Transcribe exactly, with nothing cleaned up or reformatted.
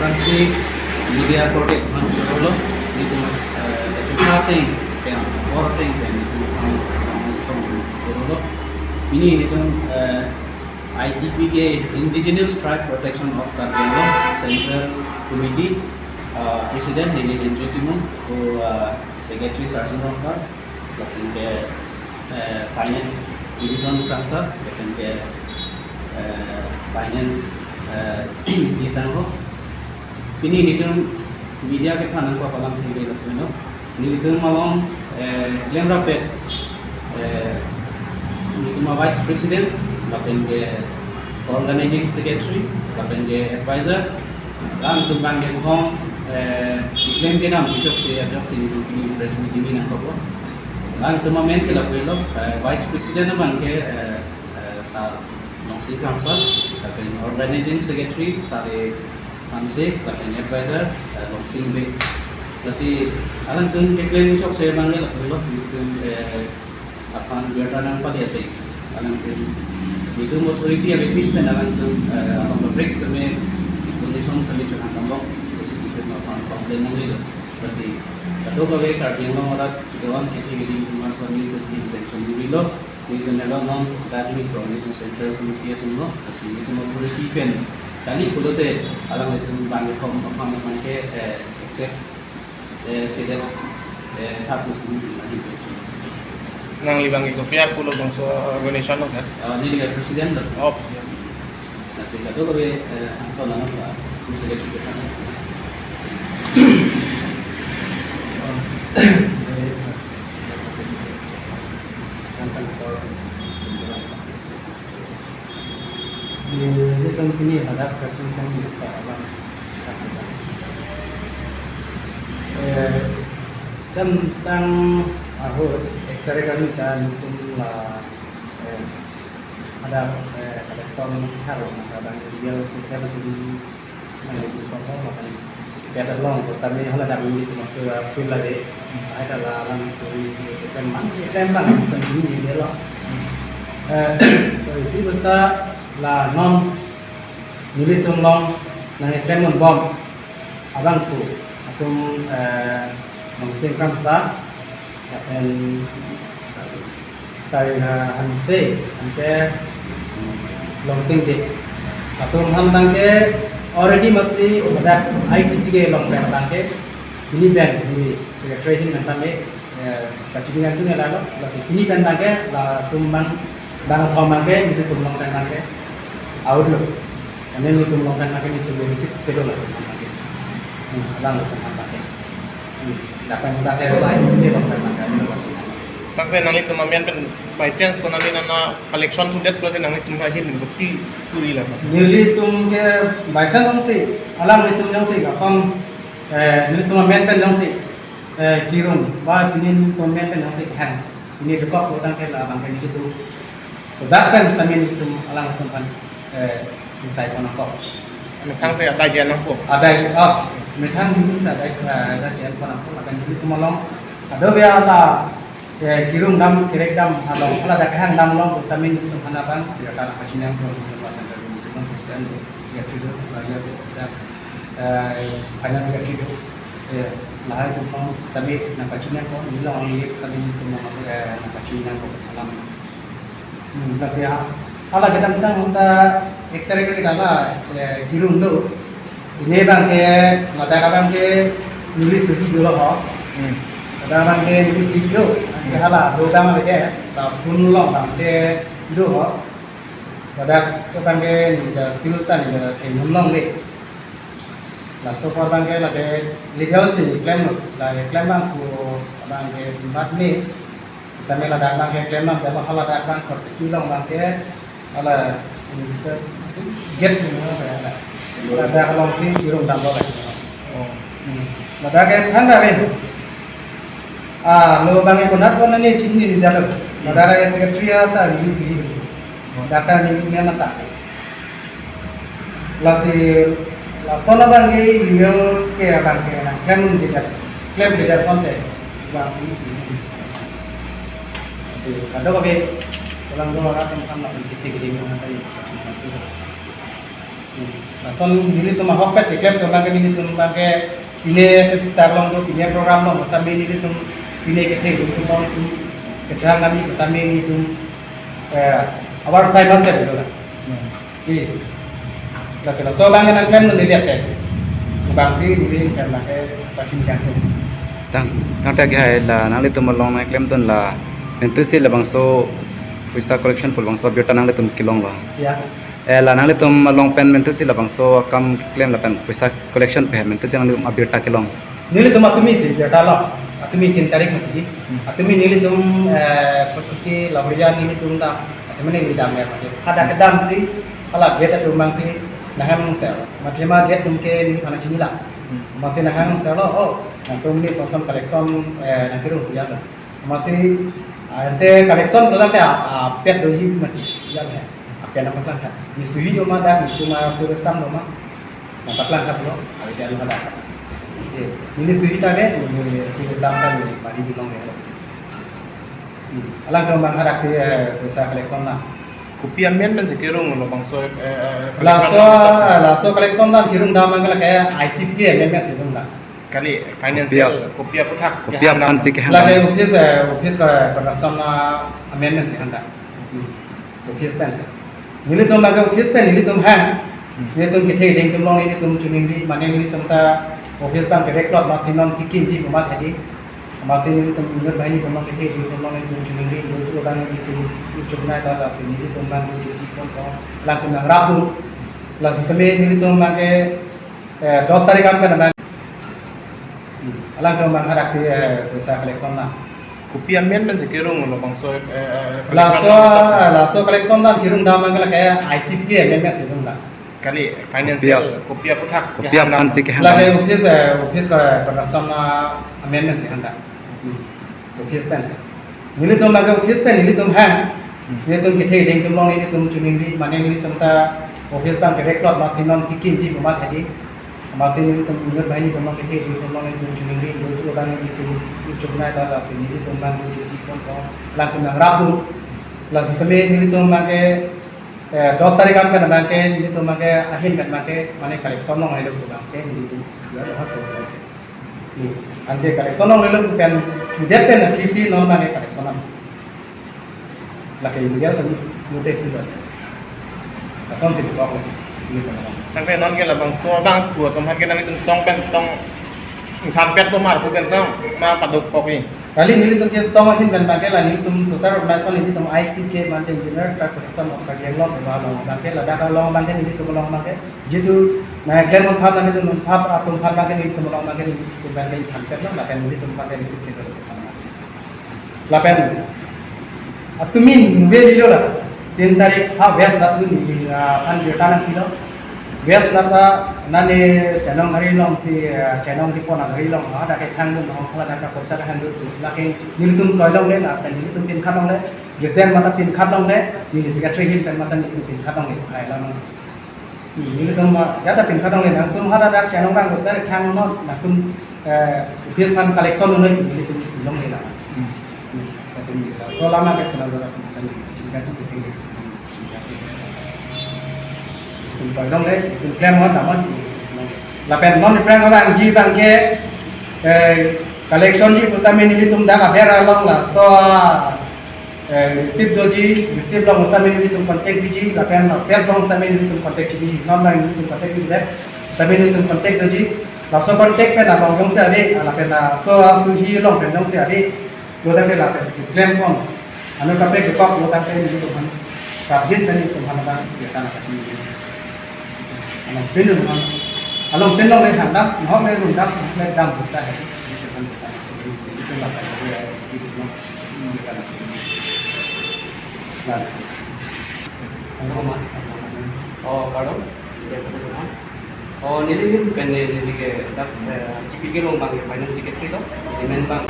Transparency media project aphan chorolo, nelitum, eh, kachungha ateng pen, bor ateng pen nelitum aphan, eh, chorolo. Pini nelitum, eh, I T P K, Indigenous Tribe Protection of Karbi Anglong Central Committee, eh, President neli Henry Timung, ko, eh, Secretary Sarson Rongphar, lapen ke, eh, Finance Division Council, lapen ke, eh, Finance, eh, Isang ho. Pini nelitum media kephan nangkok alam thengri lapen lo. Nelitum along, eh, klemrap-et, eh, nelitum a Vice President, lapen ke Organizing Secretary, lapen ke Advisor, alangtum bang kethom, eh, keklem kedam kechokche ajoksi nelitum pini press meeting nangkoklo. Alangtum amen ke lapu-et lo, eh, Vice President abang ke, eh, eh, Sar Longsing Kramsa, lapen Organizing Secretary Sar Hanse, lapen Advisor, eh, Longsing Bey. Lasi alangtum keklem kechokche abang ke lapu-et lo, nelitum, eh, aphan birta nangpali ateng, alangtum, nelitum authority avepin pen alangtum, eh, along pabrek seme information seme chonghang kambok, lasi nelitum aphan complain nanglelo. Lasi kadokave Karbi Anglong arat kedo-an kethe keding atum aphan seme nelitum intervention nanglo, nelitum elo non academic lo, nelitum Central Committee atum lo, lasi nelitum authority pen kali pulote alanglitum bang kethom aphan abang ke, eh, accept, eh, sedet, eh, thap pusi nelitum ahin. Nangli bang ke kopi-ar pulo bangso organization lo kan? Ah, neli ke president lo. Oh, ya. Lasi kadokave, eh, angton anak lah, nelitum secretary ke thang. Nelitum pini hadak press meet kami ke alam. Eh, dam tang ahut, eh, ek tarik kami ta nelitum la, eh, ada, eh, election haro, ada bang illegal kita betul. Nang itu apa, makan kita long, terus kami hala dam ini termasuk hasil lagi. Ada lah alam turi, kita mana, kita mana, bukan ini dia lo. Eh, itu basta la non nelitum along nangklemdun bom abang pu atum, eh, Longsing Kramsa, lapen Sar Hanse, anke Longsing Bey. Atum aphan abang ke already masi hadak I T P K along pen abang ke, pini pen, pini secretary ahin nangtame, eh, kachini nangtun ya lalo, lasi pini pen abang ke, latum bang, bang kethom abang ke, nelitum along pen abang ke, out lo. Kami nelitum along pen abang ke, nelitum receive selo latum abang ke. Hmm, alangtum aphan abang ke. Hmm, datang abang ke, lain ini along pen abang ke, ini along pen abang ke. Tapi nanglitum amen pen by chance ko nanglitum nana collection sudet pulote nanglitum ahin kopi turi la. Nelitum ke by chance jongsi, alanglitum jongsi, lason, eh, nelitum amen pen jongsi, eh, kirung, ba pini nelitum amen pen jongsi kehang. Pini dokok lo tangke la abang ke nelitum. So that time sitame nelitum alangtum aphan, eh, nisai pon nangkok. Methang si adai jen nangkok. Adai, oh, methang nelitum si adai, eh, adai jen pon nangkok, lapen nelitum along. Kadokave la, eh, kirung dam, kerek dam, along, hala dak kehang dam along, sitame nelitum aphan abang, ya, karena kachinang, nelitum pasang dari nelitum, terus dan, secretary do, lawyer do, dan, eh, finance secretary do. Eh, lahai atum aphan sitame nangpachini nangkok, neli along neli sitame nelitum nang, eh, nangpachini nangkok alam. Hmm, lasi ha, hala kedamtang ta ek tarik kali hala, eh, kirung do. Pini abang ke, ladak abang ke neli suhi dolo ho. Hmm. Ladak abang ke neli suhi do. Anke hala do abang ke, la phone along abang ke do ho. Ladak abang ke neli ta sil ta neli ta thengdun longle. Laso apor abang ke lake legal si klemlo, la klem abang pu abang ke bat ni. Sitame ladak abang ke klem abang, jalo hala dak abang korte kilong abang ke, hala, hmm, terus gate ni abang ke hala. Ladak along si kirung damlo lake. Oh. Hmm. Ladak ke than da rin. Ah, lo abang ke konat konat ni chini ni jalo. Ladak ke secretary ta ni si. Data ni mena ta. Lasi, lason abang ke email ke abang ke nangklem kita, klem kita sonte, abang si. Lasi, kadokave, selang dua orang tentang apa kita gini mana tadi. Lason nelitum ahokpet keklem atum abangke nelitum abangke pine ke siksa along do, pine program along sami nelitum pine kethe atum, atum kecharli kami nelitum, eh, our side must have do la. Hmm. Iya. Laso laso abangke nangklem nelitum lihat ke. Bangsi nelitum abangke pachin jangkung. Tang, tangte agi hai la nanglitum along nangklemdun la, mentusi labangso poisa collection pu labangso abirta nanglitum kelong la. Ya. Eh, la nanglitum along pen mentusi labangso akam keklem lapen poisa collection pen mentusi nanglitum abirta kelong. Nelitum atumi si abirta lo. Atumi tin tarik mati. Hmm. Atumi nelitum, eh, pekuti lahorian nelitum dam. Atumi neli dam ya mati. Ada kedam si, hala gate atum abang si, nahang sel. Mati ma gate atum ke neli aphan chinilo. Hmm. Amatsi nahang sel lo, oh, nangtum ni sonsam collection, eh, nangkirung ya lo. Amatsi, ah, ante collection pulo tangte, ah, ah, pet doji mati, ya, ya. Apen nangpaklangkha. Neli suhi do ma dak, nelitum a-service tam do ma. Nangpaklangkha pulo, awi dia lo hadak. Oke. Neli suhi ta ke, neli service tam ta neli mari bilong de. Hmm. Alangtum abang hadak si, eh, poisa collection na. Kopi amen pen si kirung lo bangso, eh, eh, laso, collection na. Laso collection na kirung dam abang ke la ke I T P K amen pen si kirung dam. Kali financial, kopi aphuthak, kopi aphan si kehang. Lake office, eh, office, eh, production, ah, amendment si handa. Hmm. Office pen. Nelitum lake office pen, nelitum hang. Hmm. Nelitum kethe ding atum along nelitum chiningri, mane nelitum ta office abang ke record amatsi non kekim di kumat hadi. Amatsi nelitum inut banghini atum along kethe ding atum along nelitum chiningri, inut abang nelitum chuknai ta, lasi nelitum abang nelitum di kon ko, alangtum nangrap dun. Lasi tame nelitum abang ke eh, dos tarik an pen abang. Hmm. Alangtum abang hadak si, eh, poisa collection na. Kopi amen pen si kirung lo bangso, eh, eh, laso, collection na. Laso collection na kirung dam abang ke la ke I T P K amen pen si kirung dam. Kali financial, kopi ap-, kopi aphuthak, kopi kehang aphan dam si kehang. Lake office, eh, office, eh, production, ah, amendment si handa. Hmm. Office pen. Nelitum lake office pen, nelitum hang. Hmm. Nelitum kethe ding atum along nelitum chiningri, mane nelitum ta office abang ke record amatsi non kekim di kumat hadi. Amatsi nelitum inut banghini atum along kethe ding atum along nelitum chiningri, inut abang nelitum chuknai ta, lasi nelitum abang nelitum di kon ko, alangtum nangrap dun. Lasi tame nelitum abang ke, eh, dos tarik an pen abang ke, nelitum abang ke ahin pen abang ke, mane collection along helo abang ke, nelitum ya ha so. Hmm. Anke collection along lelo pen, det pen aphi si non mane collection am. Lake illegal kan, mute pu ba. Lason si bok. Ini kan. Tangte non ke labangso abang pu atum aphan ke nanglitum song pen tong, ingthan pet bomar pu pen tong, ma paduk kok ni. Kali nelitum ke song ahin pen abang ke la nelitum social organization nelitum I P K mante Engineer Clerk Protection of Karbi Anglong pu along abang ke ladak along abang ke nelitum along abang ke. Jitu nangklem un thap nangklem un thap atum aphan abang ke nelitum along abang ke nelitum abang ke ingthan pet lo, lapen nelitum abang ke receive si lo. Lapen atumi nove lilo la. Tin tarik ha West Natu ni, ah, aphan birta nangpilo. West Natu nane Chenong Hari along si, ah, Chenong Dipon Hari along, ah, dak kethang dun, ah, dak ka poisa kehang dun. Lake nelitum kloi longle, lapen nelitum pinkhat longle. President mate pinkhat longle, neli secretary ahin pen mate nelitum pinkhat longle. Hai la non. Hmm, nelitum ma, ya ta pinkhat longle, nangtum hadak Chenong abang kota thang non, nangtum, eh, office aphan collection noi, nelitum longle la. Hmm. Hmm, kasim ni. So lama ke senang dora kan, jika tu penting. Nelitum kloi longle, nelitum klem hon, namun, lapen non prank abang ji abang ke, eh, collection ji pu tame nelitum dak aber along la. So, ah, eh, receive doji, receive long sitame nelitum contact biji, lapen apet long sitame nelitum contact biji, non abang nelitum contact biji, sitame nelitum contact doji, laso contact pen along jongsi ave, lapen laso asuhi along pen jongsi ave, lo tangte lapen keklem pon, ano kaprek kepak lo tangte nelitum aphan, kapjin pen nelitum aphan abang, ya kan akan ini. Along pin dun aphan, along pin longle hang dam, nahok le dun dam, le dam buta hai, nelitum aphan buta, nelitum aphan buta, nelitum aphan. Oh, pardon? Oh, neli ahin pen neli ke dak, eh, G P K along abang finance secretary to, amen abang.